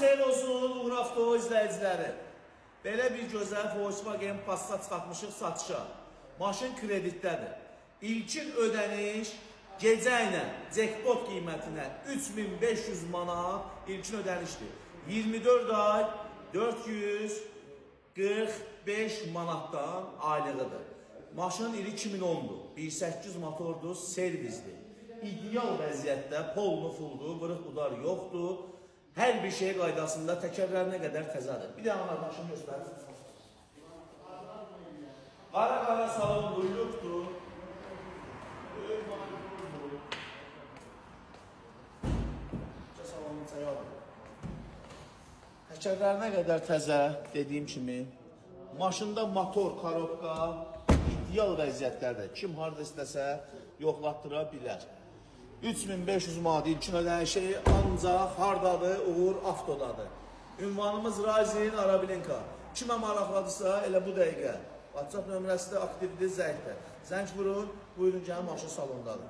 Xeyir olsun, Uğur Avto izləyiciləri. Belə bir gözəl Volkswagen Passat çıxartmışıq satışa. Maşın kreditdədir. İlkin ödəniş gecə ilə jackpot qiymətinə 3500 manat ilkin ödənişdir. 24 ay 445 manatdan aylığıdır. Maşının ili 2010-dur. 1.8 motordur, servisdir. İdeal vəziyyətdə polnu fuldur, vırıq budar yoxdur. Hər bir şey qaydasında, təkərlərinə qədər təzədir. Bir də ana maşını göstər. Qara qara salon buyrukdur. Böyük monitordur. Salonun çayı. Təkərlərinə qədər təzə, dediyim kimi. Maşında motor, korobka ideal vəziyyətlərdə. Kim harda istəsə yoxlatdıra bilər. 3500 manat ilkin ödənişi, ancaq hardadır? Uğur Avtodadır. Ünvanımız Razin Arabilinka. Kimə maraqlıdırsa, elə bu dəqiqə WhatsApp nömrəsi də aktivdir, zəngdir. Zəng vurun, buyurun gəlin, maşın salondadır.